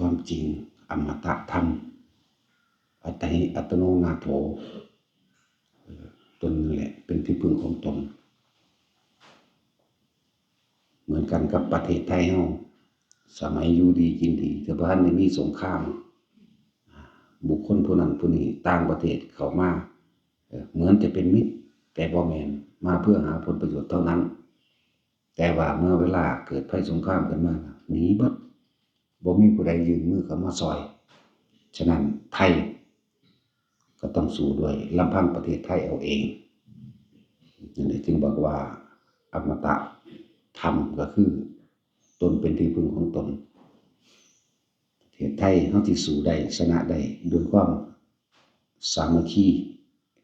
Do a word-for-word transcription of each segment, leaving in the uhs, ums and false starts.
ความจริง อมตะธรรม อัตตหิ อัตโนนาโถ เอ่อ ตนนั่นแหละเป็นที่พึ่งของตน เหมือนกันกับประเทศไทยเฮา สมัยอยู่ดีกินดี แต่บ่ทันได้มีสงคราม บุคคลผู้นั้นผู้นี้ต่างประเทศเข้ามา เอ่อ เหมือนจะเป็นมิตร แต่บ่แม่น มาเพื่อหาผลประโยชน์เท่านั้น แต่ว่าเมื่อเวลาเกิดภัยสงครามขึ้นมา หนีเบิด บ่มีผู้ใดยื่นมือเข้ามาซอย ฉะนั้นไทยก็ต้องสู้ด้วยลำพังประเทศไทยเอาเอง นั่นแหละจึงบอกว่าอมตะธรรมก็คือตนเป็นที่พึ่งของตน ประเทศไทยเฮาสิสู้ได้ ชนะได้ด้วยความสามัคคี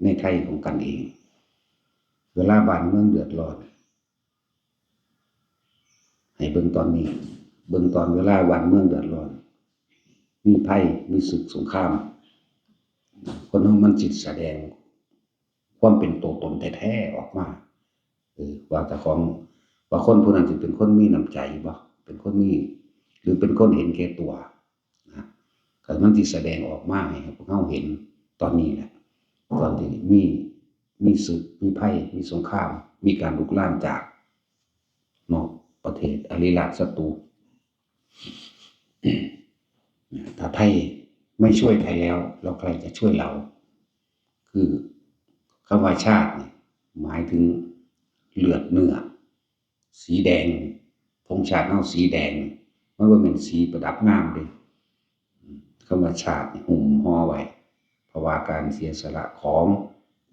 ในไทยของกันเอง เวลาบ้านเมืองเดือดร้อน ให้เบิ่งตอนนี้ เบิ่งตอนเวลาบ้านเมืองเดือดร้อน มีภัย มีศึกสงคราม คนเฮามันสิแสดงความเป็นตัวตนแท้ๆออกมา เออ ว่าเจ้าของ ว่าคนผู้นั้นสิเป็นคนมีน้ำใจบ่ เป็นคนมี หรือเป็นคนเห็นแก่ตัว นะ ก็มันสิแสดงออกมาให้พวกเฮาเห็นตอนนี้แหละ ตอนที่มี มีศึก มีภัย มีสงคราม มีการลุกลามจากนอกประเทศ อริราชศัตรู ถ้าไทยไม่ช่วยไทยแล้ว แล้วใครจะช่วยเรา คือคำว่าชาตินี่หมายถึงเลือดเนื้อ สีแดง ธงชาติเฮาสีแดง มันบ่แม่นสีประดับงามเด้ คำว่าชาตินี่หุ้มห่อไว้ เพราะว่าการเสียสละของ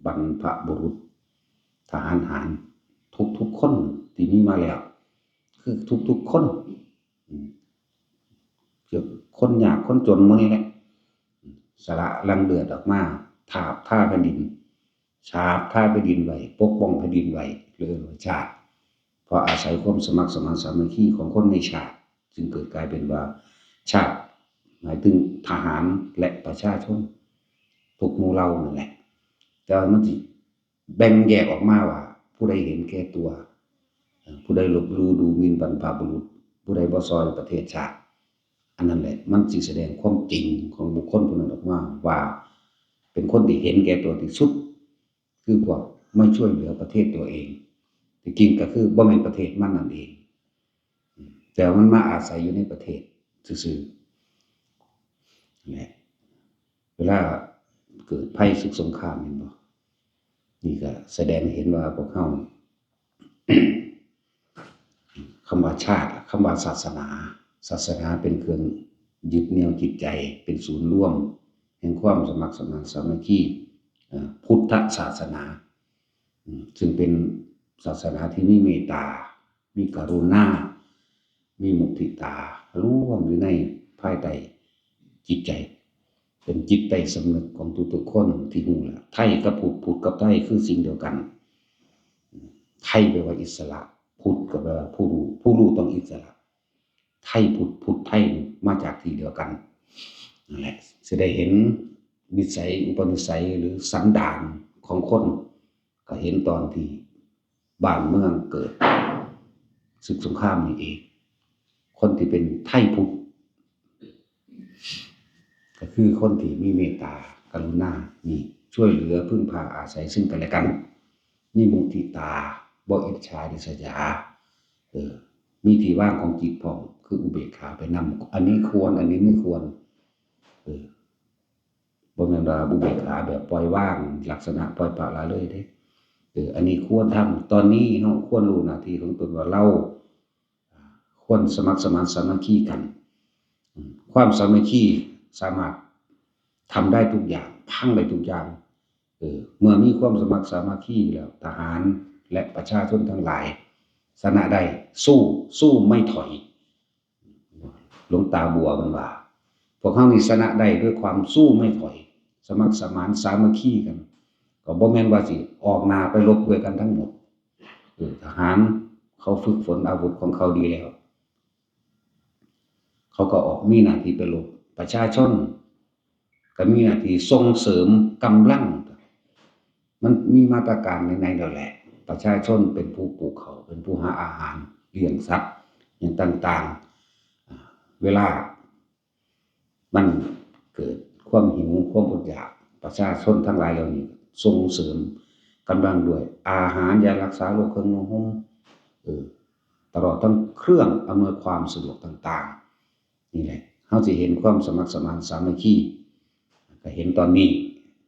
บรรพบุรุษ ทหารหาร ทุกๆคนที่มีมาแล้ว คือทุกๆคน อืม คนยากคนจนหมู่นี้แหละ สละหลั่งเลือดออกมา ทาบทาแผ่นดิน ฉาบทาแผ่นดินไว้ ปกป้องแผ่นดินไว้ เรียกว่าชาติ เพราะอาศัยความสมัครสมานสามัคคีของคนในชาติ จึงเกิดกลายเป็นว่าชาติ หมายถึงทหารและประชาชน ทุกหมู่เหล่านั่นแหละ แต่ว่ามันสิแบ่งแยกออกมาว่า ผู้ใดเห็นแก่ตัว ผู้ใดลบหลู่ดูหมิ่นบรรพบุรุษ ผู้ใดบ่ซอยประเทศชาติ อันนั้นแหละ มันสิแสดงความจริงของบุคคลผู้นั้นออกมาว่า เป็นคนที่เห็นแก่ตัวที่สุด คือพวกไม่ช่วยเหลือประเทศตัวเอง ที่จริงก็คือบ่แม่นประเทศมันนั่นเอง แต่มันมาอาศัยอยู่ในประเทศซื่อๆ นั่นแหละ เวลาเกิดภัยศึกสงคราม เห็นบ่ นี่ก็แสดงให้เห็นว่าพวกเฮา คำว่าชาติ คำว่าศาสนา ศาสนาเป็นเครื่องยึดเหนี่ยวจิตใจ เป็นศูนย์รวมแห่งความสมัครสมานสามัคคี เอ่อ พุทธศาสนา อืม ซึ่งเป็นศาสนาที่มีเมตตา มีกรุณา มีมุทิตา รวมอยู่ในภายใต้จิตใจ เป็นจิตใต้สำนึกของทุกๆคนที่ฮู้แล้ว ไทยกับพุทธ พุทธกับไทยคือสิ่งเดียวกัน ไทยแปลว่าอิสระ พุทธก็แปลว่าผู้รู้ ผู้รู้ต้องอิสระ ไทยพุทธ พุทธไทยนี่มาจากที่เดียวกัน นั่นแหละ สิได้เห็นนิสัย อุปนิสัย หรือสันดานของคน ก็เห็นตอนที่บ้านเมืองเกิดศึกสงครามนี่เอง คนที่เป็นไทยพุทธ ก็คือคนที่มีเมตตา กรุณา นี่ ช่วยเหลือพึ่งพาอาศัยซึ่งกันและกัน มีมุทิตา บ่อิจฉาริษยา เออ มีที่วางของจิตพร้อม คืออุเบกขาไปนำ อันนี้ควร อันนี้ไม่ควร เออ บ่แม่นว่าอุเบกขาแบบปล่อยวาง ลักษณะปล่อยปละละเลยเด้ เออ อันนี้ควรทำ ตอนนี้เฮาควรรู้หน้าที่ของตนว่าเรา ควรสมัครสมานสามัคคีกัน อืม ความสามัคคีสามารถทำได้ทุกอย่าง พังได้ทุกอย่าง เออ เมื่อมีความสมัครสามัคคีแล้ว ทหารและประชาชนทั้งหลาย ชนะได้ สู้ สู้ไม่ถอย หลวงตาบัวเพิ่นว่า พวกเฮานี่ชนะได้ด้วยความสู้ไม่ถอย สมัครสมานสามัคคีกัน ก็บ่แม่นว่าสิออกหน้าไปรบด้วยกันทั้งหมด เออ ทหารเขาฝึกฝนอาวุธของเขาดีแล้ว เขาก็ออกมีหน้าที่ไปรบ ประชาชนก็มีหน้าที่ส่งเสริมกำลัง มันมีมาตรการในๆแล้วแหละ ประชาชนเป็นผู้ปลูกข้าว เป็นผู้หาอาหาร เลี้ยงสัตว์ อย่างต่างๆ อ่า เวลา มันเกิดความหิวความอดอยาก ประชาชนทั้งหลายเหล่านี้ส่งเสริมกำลังด้วยอาหาร ยารักษาโรค เครื่องนุ่งห่ม เออ ตลอดทั้งเครื่องอำนวยความสะดวกต่างๆ นี่แหละ เฮาสิเห็นความสมัครสมานสามัคคี ก็เห็นตอนนี้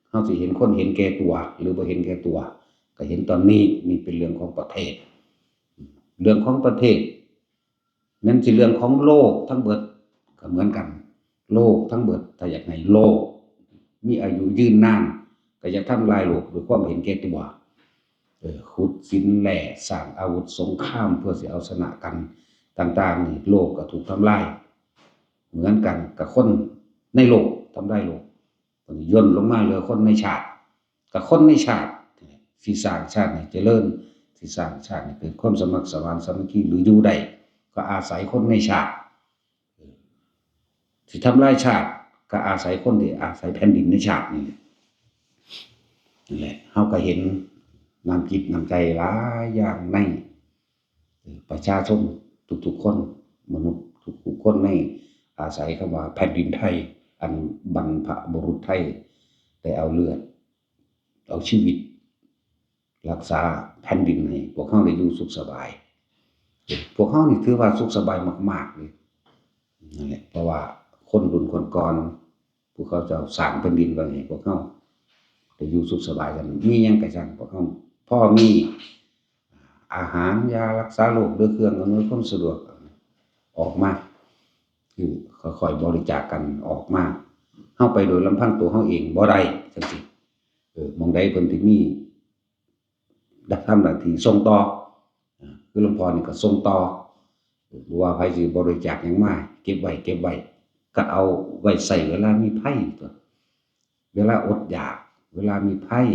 เฮาสิเห็นคนเห็นแก่ตัว หรือบ่เห็นแก่ตัว ก็เห็นตอนนี้ นี่เป็นเรื่องของประเทศ เรื่องของประเทศ แม่นสิเรื่องของโลกทั้งเบิดก็เหมือนกัน โลกทั้งเบิด ถ้าอยากให้โลกมีอายุยืนนาน ก็อย่าทำลายโลกด้วยความเห็นแก่ตัว เออ ขุดสินแร่ สร้างอาวุธสงครามเพื่อสิเอาชนะกันต่างๆ นี่ โลกก็ถูกทำลาย เหมือนกันกับคนในโลก ทำลายโลก ตอนนี้ย่นลงมาเหลือคนในชาติ กับคนในชาติ สิสร้างชาติให้เจริญ สิสร้างชาติให้เกิดความสมัครสมานสามัคคี หรืออยู่ได้ ก็อาศัยคนในชาติ สิทำลายชาติ ก็อาศัยคนที่อาศัยแผ่นดินในชาตินี่แหละ นั่นแหละ เฮาก็เห็นน้ำจิตน้ำใจหลายอย่างใน เอ่อ ประชาชนทุกๆคน มนุษย์ทุกๆคนในอาศัยคำว่าแผ่นดินไทย อันบรรพบุรุษไทยได้เอาเลือด เอาชีวิต รักษาแผ่นดินให้พวกเฮาได้อยู่สุขสบาย พวกเฮานี่ถือว่าสุขสบายมากๆเลย นั่นแหละ เพราะว่าคนรุ่นก่อนๆ พวกเขาเจ้าสร้างแผ่นดินไว้ให้พวกเฮาได้อยู่สุขสบายกัน มีหยังก็ช่าง พวกเฮาพอมีอาหาร ยารักษาโรค หรือเครื่องอำนวยความสะดวกออกมา คือค่อยๆบริจาคกันออกมา เฮาไปโดยลำพังตัวเฮาเองบ่ได้จังซี่ เออ หม่องใดเพิ่นสิมี ทำหน้าที่ส่งต่อ อ่า คือหลวงพ่อนี่ก็ส่งต่อ เออ บ่ว่าไผสิบริจาคหยังมา เก็บไว้ เก็บไว้ ก็เอาไว้ใช้เวลามีภัยตั๊ว เวลาอดอยาก เวลามีภัย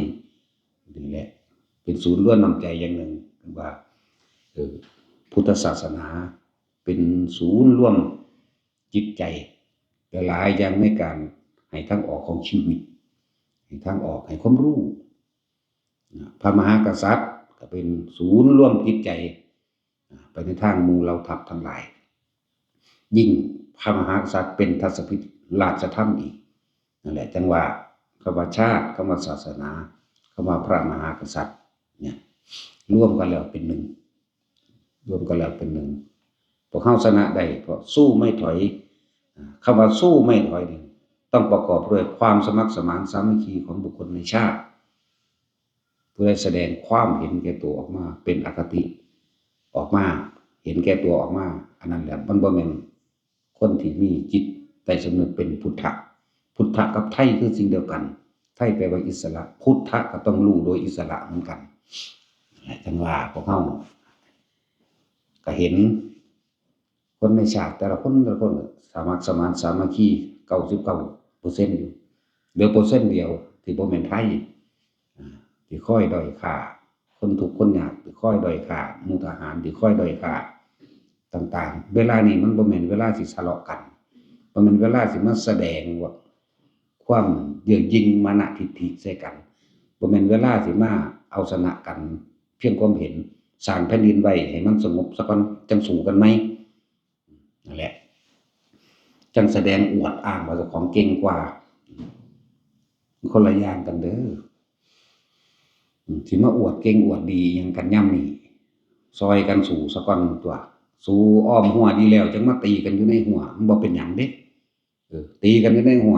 นี่แหละ เป็นศูนย์รวมน้ำใจอย่างหนึ่ง ว่า เออ พุทธศาสนาเป็นศูนย์รวมจิตใจ หลายๆอย่างในการให้ทางออกของชีวิต ให้ทางออก ให้ความรู้ พระมหากษัตริย์ก็เป็นศูนย์รวมจิตใจ ไปในทางหมู่เหล่าทัพทั้งหลาย ยิ่งพระมหากษัตริย์เป็นทัศพิธราชธรรมอีก นั่นแหละ จังว่าคำว่าชาติ คำว่าศาสนา คำว่าพระมหากษัตริย์เนี่ย รวมกันแล้วเป็นหนึ่ง รวมกันแล้วเป็นหนึ่ง พวกเฮาชนะได้เพราะสู้ไม่ถอย อ่า คำว่าสู้ไม่ถอยนี่ต้องประกอบด้วยความสมัครสมานสามัคคีของบุคคลในชาติ ผู้ใดแสดงความเห็นแก่ตัวออกมาเป็นอคติ ออกมา เห็นแก่ตัวออกมา อันนั้นแหละมันบ่แม่นคนที่มีจิตใต้สำนึกเป็นพุทธะ พุทธะกับไทยคือสิ่งเดียวกัน ไทยแปลว่าอิสระ พุทธะก็ต้องรู้โดยอิสระเหมือนกัน จังว่าพวกเฮาก็เห็น คนในชาติแต่ละคนแต่ละคนสมัครสมานสามัคคี เก้าสิบเก้าเปอร์เซ็นต์ อยู่ เหลือเปอร์เซ็นต์เดียวที่บ่แม่นไทย อ่า ที่คอยด้อยค่าคนทุกข์คนยาก ที่คอยด้อยค่าหมู่ทหาร ที่คอยด้อยค่าต่างๆ เวลานี้มันบ่แม่นเวลาสิทะเลาะกัน บ่แม่นเวลาสิมาแสดงว่าความเย่อหยิ่งมานะทิฐิใส่กัน บ่แม่นเวลาสิมาเอาชนะกันเพียงความเห็น สร้างแผ่นดินไว้ให้มันสงบซะก่อน จั่งสู้กันใหม่ นั่นแหละ จั่งแสดงอวดอ้างว่าเจ้าของเก่งกว่า คนละอย่างกันเด้อ อืม สิมาอวดเก่งอวดดีอิหยังกันยามนี้ ซอยกันสู้ซะก่อนตั๊ว สู้อ้อมฮั้วดีแล้ว จั่งมาตีกันอยู่ในฮั้ว มันบ่เป็นหยังเด้ เออ ตีกันอยู่ในฮั้ว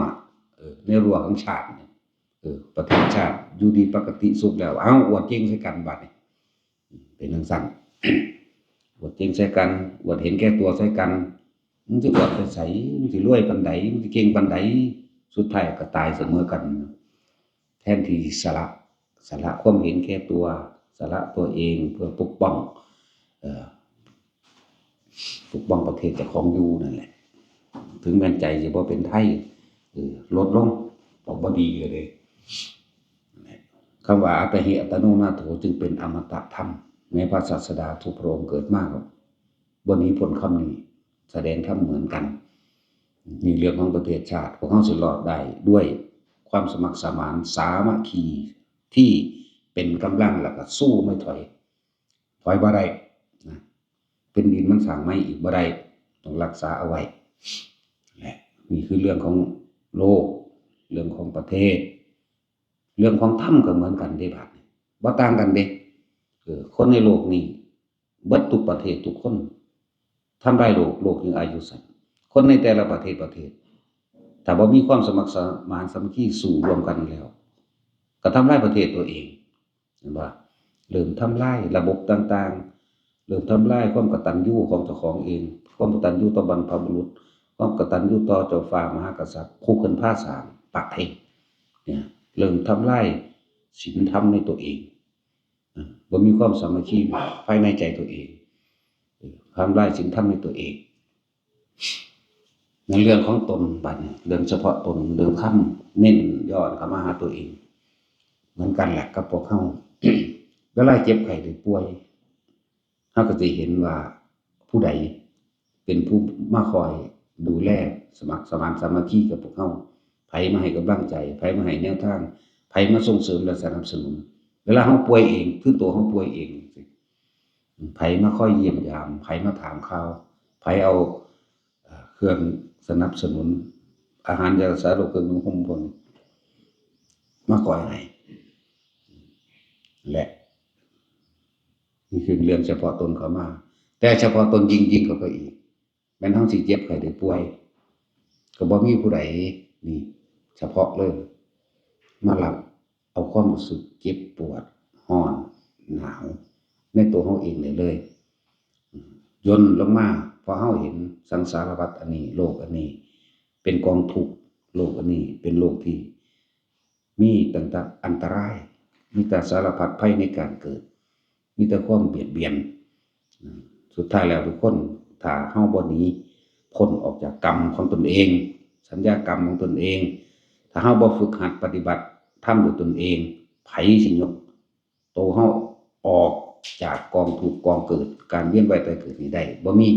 เออ ในรั้วของชาติเนี่ย เออ ประเทศชาติอยู่ดีปกติสุขแล้ว เอ้า อวดเก่งใส่กันบัดนี้ เป็นจั่งซั้น อวดเก่งใส่กัน อวดเห็นแก่ตัวใส่กัน มึงสิอวดไปไส มึงสิรวยปานใด มึงสิเก่งปานใด สุดท้ายก็ตายเสมอกัน แทนที่สละ สละความเห็นแก่ตัว สละตัวเองเพื่อปกป้อง เอ่อ ปกป้องประเทศเจ้าของอยู่นั่นแหละ ถึงแม้นใจสิบ่เป็นไทย เออ ลดลง ก็บ่ดีเลยเด้ คำว่าอัตตาหิอัตตโนนาโถจึงเป็นอมตะธรรม แม้พระศาสดาทุกพระองค์เกิดมาก็บ่หนีพ้นคำนี้ แสดงธรรมเหมือนกัน นี่เรื่องของประเทศชาติ พวกเฮาสิรอดได้ด้วยความสมัครสมานสามัคคีที่เป็นกำลัง แล้วก็สู้ไม่ถอย ถอยบ่ได้นะ เป็นดินมันสร้างใหม่อีกบ่ได้ ต้องรักษาเอาไว้ และ นี่คือเรื่องของโลก เรื่องของประเทศ เรื่องของธรรมก็เหมือนกันเด้ บาดนี้บ่ต่างกันเด้ เออ คนในโลกนี้ เบิดทุกประเทศทุกคน ทำลายโลก โลกจึงอายุสั้น คนในแต่ละประเทศประเทศ ถ้าบ่มีความสมัครสมานสามัคคีสู้ร่วมกันแล้ว ก็ทำลายประเทศตัวเอง เห็นบ่ เริ่มทำลายระบบต่างๆ เริ่มทำลายความกตัญญูของเจ้าของเอง ความกตัญญูต่อบรรพบุรุษ ความกตัญญูต่อเจ้าฟ้ามหากษัตริย์ ผู้เพิ่นพาสร้างประเทศ เนี่ย เริ่มทำลายศีลธรรมในตัวเอง อ่ะ บ่มีความสามัคคีภายในใจตัวเอง เออ ทำลายศีลธรรมในตัวเอง ในเรื่องของตน บัดนี้เรื่องเฉพาะตน เรื่องธรรม เน้นย้อนเข้ามาหาตัวเอง เหมือนกันแหละกับพวกเฮา เวลาเจ็บไข้ได้ป่วย เฮาก็สิเห็นว่าผู้ใดเป็นผู้มาคอยดูแล สมัครสมานสามัคคีกับพวกเฮา ไผมาให้กำลังใจ ไผมาให้แนวทาง ไผมาส่งเสริมและสนับสนุน เวลาเฮาป่วยเอง คือตัวเฮาป่วยเอง ไผมาคอยเยี่ยมยาม ไผมาถามข่าว ไผเอา เอ่อ เครื่องสนับสนุน อาหารยารักษาโรค เครื่องนุ่งห่มพวกนี้ มาคอยให้ และ นี่คือเรื่องเฉพาะตนเข้ามา แต่เฉพาะตนยิ่งๆ เข้าไปอีก แม่นเฮาสิเจ็บไข้ได้ป่วย ก็บ่มีผู้ใด นี่ เฉพาะเลย มารับเอาความรู้สึกเจ็บปวด ร้อน หนาว ในตัวเฮาเองได้เลย ย่นลงมา เพราะเฮาเห็นสังสารวัฏอันนี้ โลกอันนี้ เป็นกองทุกข์ โลกอันนี้เป็นโลกที่ มีตั้งแต่อันตราย มีแต่สารพัดภัยในการเกิด มีแต่ความเบียดเบียน อืม สุดท้ายแล้วทุกคน ถ้าเฮาบ่หนีพ้นออกจากกรรมของตนเอง สัญญากรรมของตนเอง ถ้าเฮาบ่ฝึกหัดปฏิบัติธรรมด้วยตนเอง ไผสิยกโตเฮาออกจากกองทุกข์กองเกิด การเวียนว่ายตายเกิดนี้ได้ บ่มี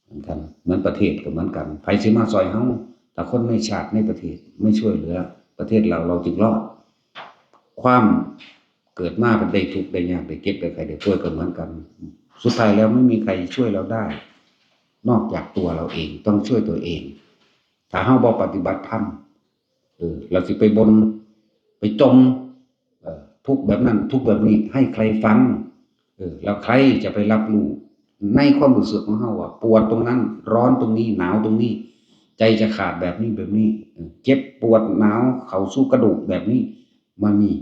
เหมือนกัน เหมือนประเทศก็เหมือนกัน ไผสิมาซ่อยเฮา ถ้าคนในชาติในประเทศไม่ช่วยเหลือประเทศเรา เราจึงรอด ความเกิดมาเป็นได้ทุกข์ได้ยาก ได้เจ็บได้ไข้ได้ป่วยก็เหมือนกัน สุดท้ายแล้วไม่มีใครช่วยเราได้ นอกจากตัวเราเอง ต้องช่วยตัวเอง ถ้าเฮาบ่ปฏิบัติธรรม เออ เราสิไปบ่น ไปจม เอ่อ ทุกข์แบบนั้น ทุกข์แบบนี้ ให้ใครฟัง เออ แล้วใครจะไปรับรู้ในความรู้สึกของเฮาว่า ปวดตรงนั้น ร้อนตรงนี้ หนาวตรงนี้ ใจจะขาดแบบนี้แบบนี้ เออ เจ็บปวดหนาวเข้าสู่กระดูกแบบนี้ มันมี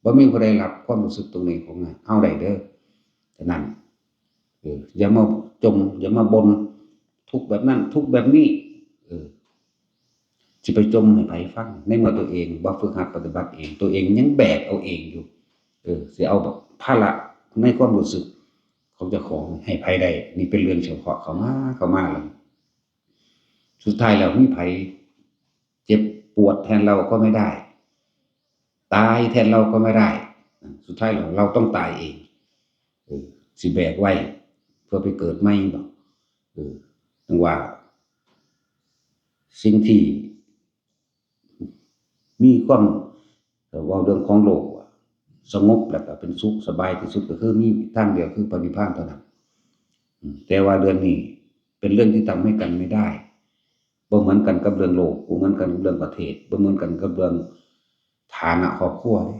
บ่มีผู้ใดรับความรู้สึกตรงนี้ของเฮาได้เด้อ ฉะนั้น เออ อย่ามาจม อย่ามาบ่น ทุกข์แบบนั้น ทุกข์แบบนี้ เออ สิไปจมให้ไผฟัง ในเมื่อตัวเองบ่ฝึกหัดปฏิบัติเอง ตัวเองยังแบกเอาเองอยู่ เออ สิเอาภาระในความรู้สึกของเจ้าของให้ไผได้ นี่เป็นเรื่องเฉพาะเข้ามา เข้ามาแล้ว สุดท้ายแล้วมีไผเจ็บปวดแทนเราก็ไม่ได้ ตายแทนเราก็ไม่ได้ สุดท้ายแล้วเราต้องตายเอง เออ สิแบกไว้เพื่อไปเกิดใหม่บ่ เออ จั่งว่า สิ่งที่มีความ เอ่อ เว้าเรื่องของโลกว่า สงบแล้วก็เป็นสุขสบายที่สุดก็คือมีทางเดียวคือพระนิพพานเท่านั้น อืม แต่ว่าเรื่องนี้เป็นเรื่องที่ทำให้กันไม่ได้ บ่เหมือนกันกับเรื่องโลก บ่เหมือนกันกับเรื่องประเทศ บ่เหมือนกันกับเรื่องฐานะครอบครัวเด้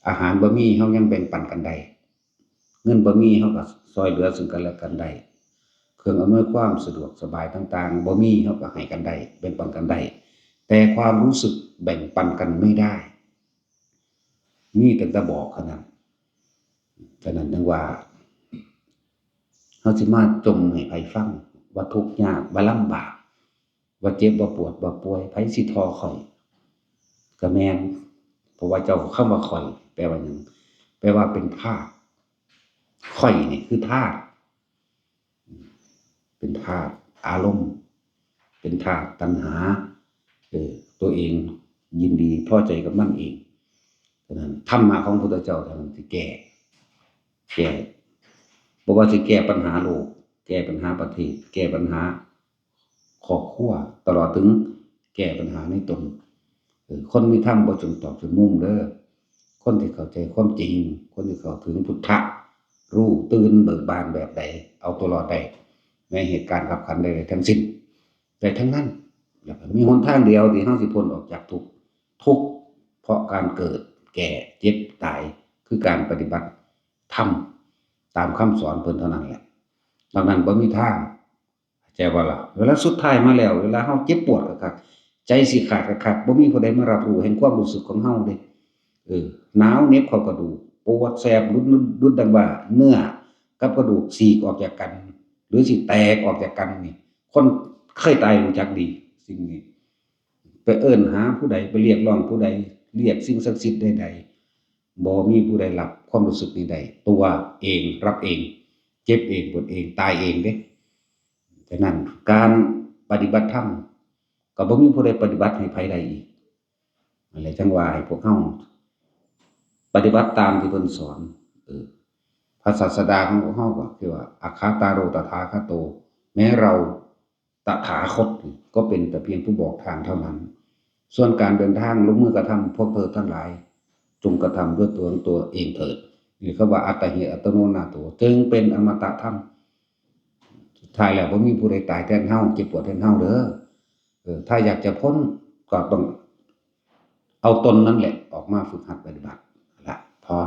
อาหารบ่มี เฮายังแบ่งปันกันได้ เงินบ่มี เฮาก็ซ่อยเหลือซึ่งกันและกันได้ เครื่องอำนวยความสะดวกสบายต่างๆ บ่มี เฮาก็ให้กันได้ แบ่งปันกันได้ แต่ความรู้สึกแบ่งปันกันไม่ได้ มีตั้งแต่บอกเท่านั้น ฉะนั้นจั่งว่า เฮาสิมาจมให้ไผฟังว่าทุกข์ยาก ว่าลำบาก ว่าเจ็บ ว่าปวด ว่าป่วย ไผสิท่อข้อย ก็แม่น เพราะว่าเจ้า คำว่าข้อย แปลว่าหยัง แปลว่าเป็นธาตุ ข้อยนี่คือธาตุ เป็นธาตุอารมณ์ เป็นธาตุตัณหา เออ ตัวเองยินดีพอใจกับมันเอง ฉะนั้นธรรมะของพระพุทธเจ้าเท่านั้นที่แก้ แก้ บ่ว่าสิแก้ปัญหาโลก แก้ปัญหาประเทศ แก้ปัญหาครอบครัว ตลอดถึงแก้ปัญหาในตน เออ คนมีธรรมบ่จนตอกจนมุมเด้อ คนที่เข้าใจความจริง คนที่เข้าถึงพุทธะ รู้ตื่นเบิกบานแบบใด เอาตัวรอดได้ ในเหตุการณ์คับขันใดๆทั้งสิ้น ได้ทั้งนั้น แล้วก็มีหนทางเดียวที่เราสิพ้นออกจากทุกข์ ทุกข์เพราะการเกิด แก่ เจ็บ ตาย คือการปฏิบัติธรรมตามคำสอนเพิ่นเท่านั้นแหละ นอกนั้นบ่มีทาง เข้าใจบ่ล่ะ เวลาสุดท้ายมาแล้ว เวลาเราเจ็บปวดคักๆ ใจสิขาดคักๆ บ่มีผู้ใดมารับรู้แห่งความรู้สึกของเราเด้ เออ หนาวเหน็บเข้ากระดูก ปวดแสบ รุน รุนดังว่า เนื้อกับกระดูกฉีกออกจากกัน หรือสิแตกออกจากกันนี่ คนเคยตายรู้จักดี สิ่งนี้ ไปเอิ้นหาผู้ใด ไปเรียกร้องผู้ใด เรียกสิ่งศักดิ์สิทธิ์ใดๆ บ่มีผู้ใดรับความรู้สึกนี้ได้ ตัวเองรับเอง เจ็บเอง ปวดเอง ตายเองเด้ ฉะนั้นการปฏิบัติธรรม ก็บ่มีผู้ใดปฏิบัติให้ไผได้อีก นั่นแหละจั่งว่าให้พวกเราปฏิบัติตามที่เพิ่นสอน เออ พระศาสดาของพวกเราก็คือว่า อักขาตาโร ตถาคโต แม้เราตถาคตก็เป็นแต่เพียงผู้บอกทางเท่านั้น ส่วนการเดินทางลงมือกระทำ พวกเธอทั้งหลาย จงกระทำด้วยตัวของตัวเองเถิด นี่เขาว่า อัตตาหิ อัตโนนาโถ จึงเป็นอมตะธรรม สุดท้ายแล้วบ่มีผู้ใดตายแทนเฮา เจ็บปวดแทนเฮาเด้อ เออ ถ้าอยากจะพ้นก็ต้องเอาตนนั่นแหละออกมาฝึกหัดปฏิบัติ ละ พอ